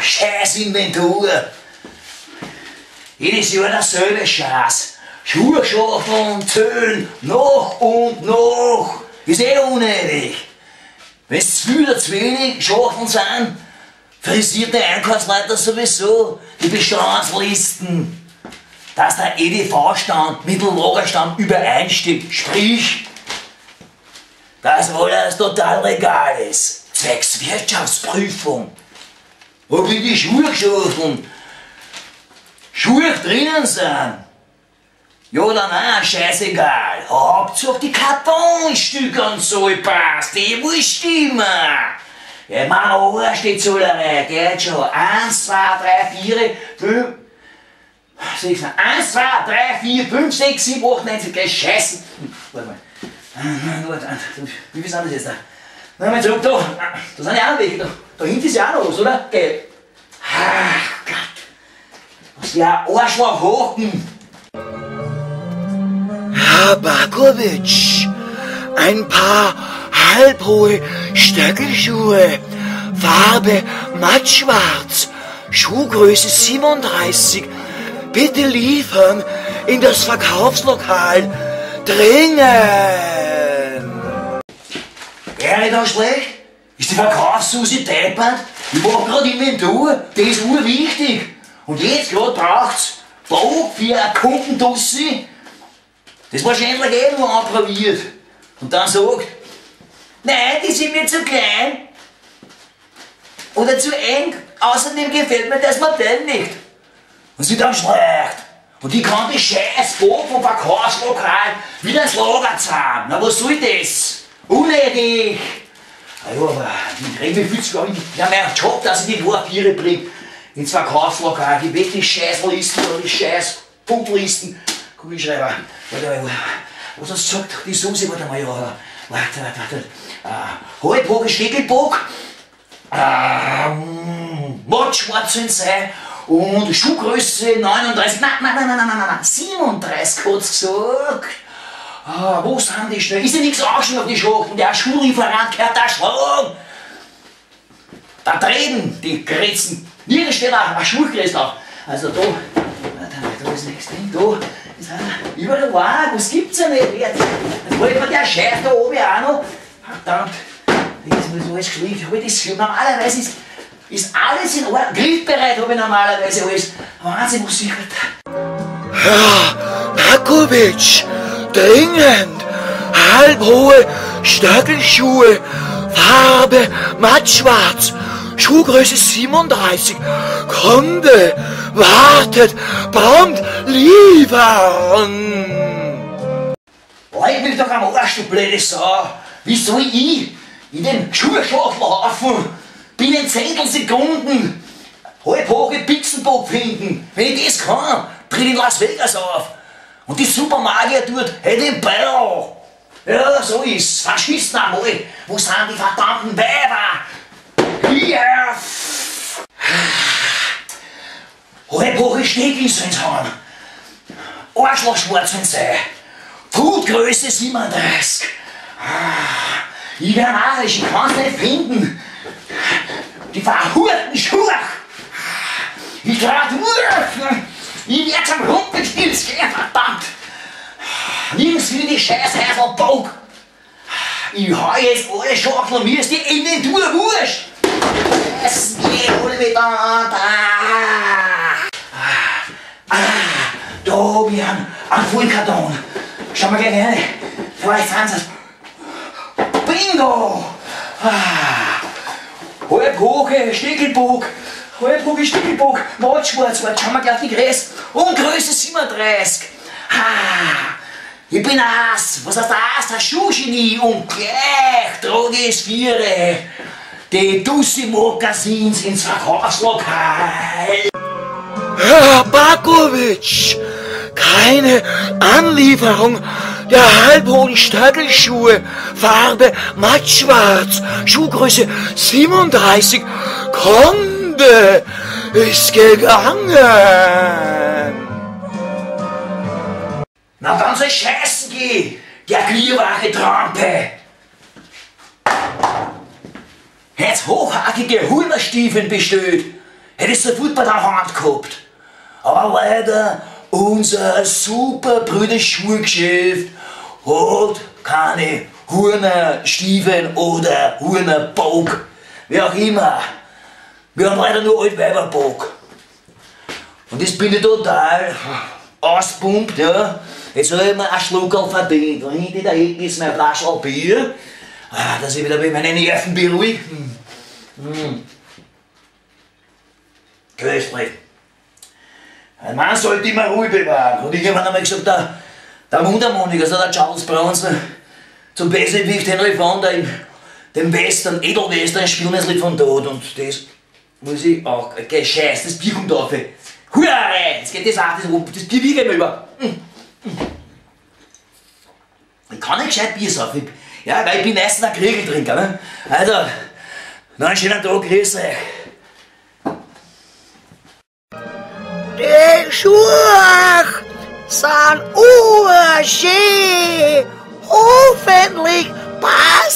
Scheiß Inventur. Jedes Jahr derselbe Scheiß. Schuhschachteln, Zöhn, noch und noch. Ist eh unnötig. Wenn's zu viel oder zu wenig Schachteln sind, frisierte Einkaufsleiter sowieso die Bestandslisten. Dass der EDV-Stand mit dem Lagerstand übereinstimmt. Sprich, dass alles total legal ist. Zwecks Wirtschaftsprüfung. Ob in die Schuhschachteln Schuhe drinnen sind. Ja oder nein, scheißegal. Hauptsache die Kartonstücke und so passt, die muss stimmen. Ja, mein Arsch, die Zahlerei, geht schon. 1, 2, 3, 4, 5, 6, 1, 2, 3, 4, 5, 6, 7, 8, 9, 10, gleich scheißen. Warte mal. Wie viel sind das jetzt da? Na, mal zurück, da. Da sind ja auch noch welche. Da hinten ist ja auch noch was, oder? Gell. Ach Gott. Was für ein Arschloch-Haken. Herr Bakovic, ein paar halbhohe Stöckelschuhe, Farbe mattschwarz, Schuhgröße 37, bitte liefern in das Verkaufslokal, dringend! Wäre da schlecht? Ist die Verkaufssusi deppert? Ich mach grad Inventur, das ist urwichtig. Und jetzt grad braucht's Bock für eine Kundendussi, das wahrscheinlich eh nur anprobiert. Und dann sagt, nein, die sind mir zu klein oder zu eng, außerdem gefällt mir das Modell nicht. Und sie dann schlecht. Und ich kann die scheiß Bock vom Verkaufslokal wieder ins Lager zahlen. Na, was soll das? Unnötig! Ah ja, aber ich reg mich viel zu lange. Ich hab meinen Job, dass ich die Papiere bringe ins Verkaufslokal. Ich will die Scheißlisten oder die scheiß Punktlisten. Kugelschreiber. Warte mal, was hast du gesagt? Die Susi, warte mal, ja. Warte, warte, warte. Halbhohe Stickelbock. Mattschwarz sollen sein. Und Schuhgröße 39, nein, nein, nein, nein, nein, nein, nein, 37 hat's gesagt. Ah, wo sind die schnell? Ist ja nichts angeschrieben auf die Schachteln, der Schuhlieferant gehört da schlagen. Da treten die Kretzen. Nirgends steht auch ein Schuhgröße drauf. Also da, da ist nichts drin, da ist einer. Überall war, was gibt's ja nicht. Jetzt wollte mir der Scheiß da oben auch noch. Verdammt, das ist alles geschrieben. Normalerweise ist alles in Ordnung. Griffbereit habe ich normalerweise alles. Wahnsinn, was ich halt. Herr Bakovic, dringend! Halbhohe Stöckelschuhe, Farbe mattschwarz, Schuhgröße 37, Kunde wartet, prompt liefern! Leck mich doch am Arsch, du blöde Sau! Wie soll ich in den Schuhschachtelhaufen binnen Zehntelsekunden halbhohe Pixenbock finden? Wenn ich das kann, tritt in Las Vegas auf. Und die Supermagier dort hält den Ball. Ja, so ist's. Faschisten einmal. Wo sind die verdammten Weiber? Hier! Halbhohe Stegel sollen's haben. Arschlochschwarz sollen sein. Foodgröße 37. Ich werde narrisch, ich kann's nicht finden. Die verhurten Schuhe. Ich trag durch. Ich werd zum Rumpelstilzchen, verdammt! Nirgends will die scheiß Häuselbock! Ich hau jetzt alle Schachteln, mir ist die Inventur wurscht! Es geht alle miteinander! Da hab ich einen Vollkarton! Schauen wir gleich rein! Vielleicht sind sie's! Bingo! Halbhohe Stickelbock! Halbhohe Stickelbock, mattschwarz, warte, schauen wir gleich die Größe. Und Größe 37. Ha, ich bin ein Ass. Was heißt Ass? Ein Schuhgenie. Und gleich trage ich es Viere. Die Dussi-Mokassins ins Verkaufslokal. Herr Bakovic, keine Anlieferung der halbhohen Stöckelschuhe, Farbe mattschwarz, Schuhgröße 37, Kunde ist gegangen. Na dann soll scheißen gehen, der glierwache Trampe. Hätt's hochhackige Hurnerstiefeln bestellt, hätte ich sofort bei der Hand gehabt. Aber leider, unser super brüdes Schuhgeschäft hat keine Hurnerstiefeln oder Hurnerbock, wie auch immer. Wir haben leider nur Altweiberbock. Und jetzt bin ich total auspumpt, ja. Jetzt habe ich mir einen Schluckerl verdient. Und hinter der Ecke ist mein Flaschl Bier. Ah, dass ich wieder meine Nerven beruhige. Köstlich. Ein Mann sollte immer Ruhe bewahren. Und irgendwann einmal gesagt, der Mundharmonika, also der Charles Bronson, zum Bösewicht Henry Fonda im dem Western, Edelwestern, spielen das Lied von Tod. Und das muss ich auch, okay, scheiß, das Bier kommt auf. Huere, jetzt geht das auch, das Bier wiegt mir über. Ich kann nicht gescheit Bier saufen, ja, weil ich bin meistens ein Kriegeltrinker. Ne? Also, noch einen schönen Tag, grüß euch. Die Schuhe sind urschön. Hoffentlich passen